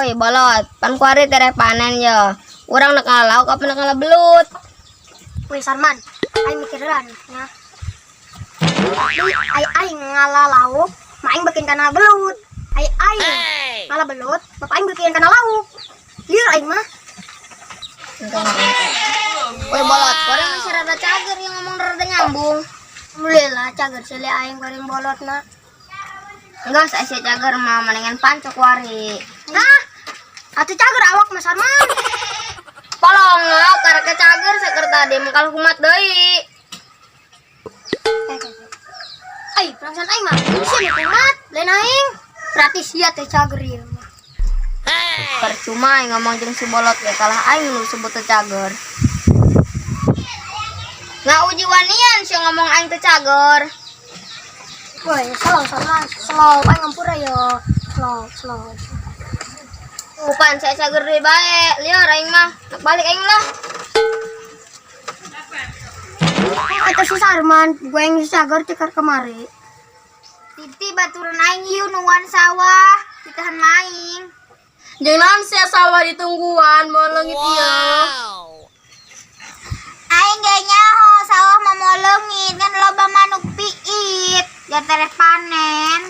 Woi bolot, pan kuari tereh panen yo. Urang nek ngala lauk apa nek ngala belut? Woi Sarman, aing mikiran ya. Di ai aing ngala lauk, mah aing bikin kana belut. Ai aing ngala belut, bapak aing bikin kana lauk. Lieur aing mah. Woi bolot, kuari masih rada cager yang ngomong rada nyambung. Alhamdulillah cager sile aing goreng bolot na. Enggak, saya sih cager mah mendingan pancok kuari. Nah, atuh cager awak Mas Sarman. Polong, karek cager seker tadi mengkal kumat deui. Ai, perasaan aing mah sia nu kumat, lain aing. Berarti sia teh cager ieu mah. Percuma aing ngomong jeung si bolot ya kalah aing nu sebut teu cager. Nggak uji wanian sih ngomong aing teu cager. Woi, slow Sarman, slow aing ngampura yo. Slow, slow. Bukan saya cager deui bae, lieur aing mah. Nak balik aing lah. Eta si Sarman, gue yang cager tikar kemari. Titi baturan aing ieu nungguan sawah, ditahan maing. Jeung naon sia sawah ditungguan moal leungit ieu. Aing ge nyaho sawah mah moal leungit kan loba manuk piit, ja tereh panen.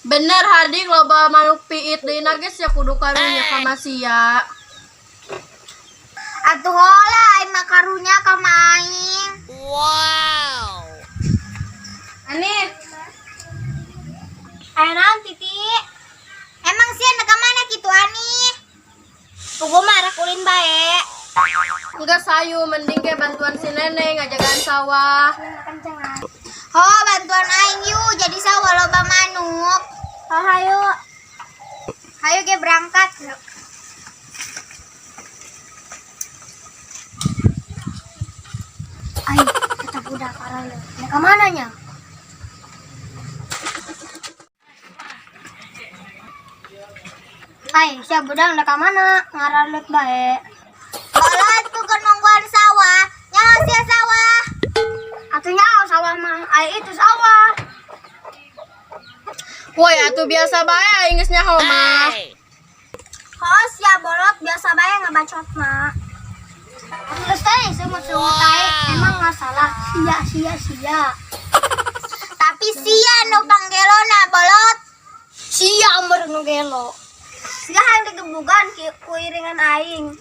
Bener hadik loba manuk piit deui na ge sia kudu karunya ka sia. Atuh hola aing mah karunya ka maing. Ani, Ayo naon Titi? Emang sih anak mana gitu ani? Tunggu marah kulin bae. Enggak sayu mending ke bantuan si nenek ngajagaan sawah. Ho, bantuan aing yuk jadi sawah loba manuk. Oh, hayu. Hayu ge berangkat. Ai, kata budak karale. Nek ka mana nya? Ai, sia budak nek ka mana? Ngaralet bae. Bolot bukan nungguan sawah. Nyaho sia sawah. Atuh nyaho sawah mah, ai itu sawah. Woi atuh biasa bae aing geus nyaho mah. Ho, sia bolot biasa bae ngabacot mah. Terus teh semut-semut ae emang masalah sia sia sia. Tapi sia nu panggelona bolot. Sia meureun nu gelo. Sia hayang digebugan ku iringan aing.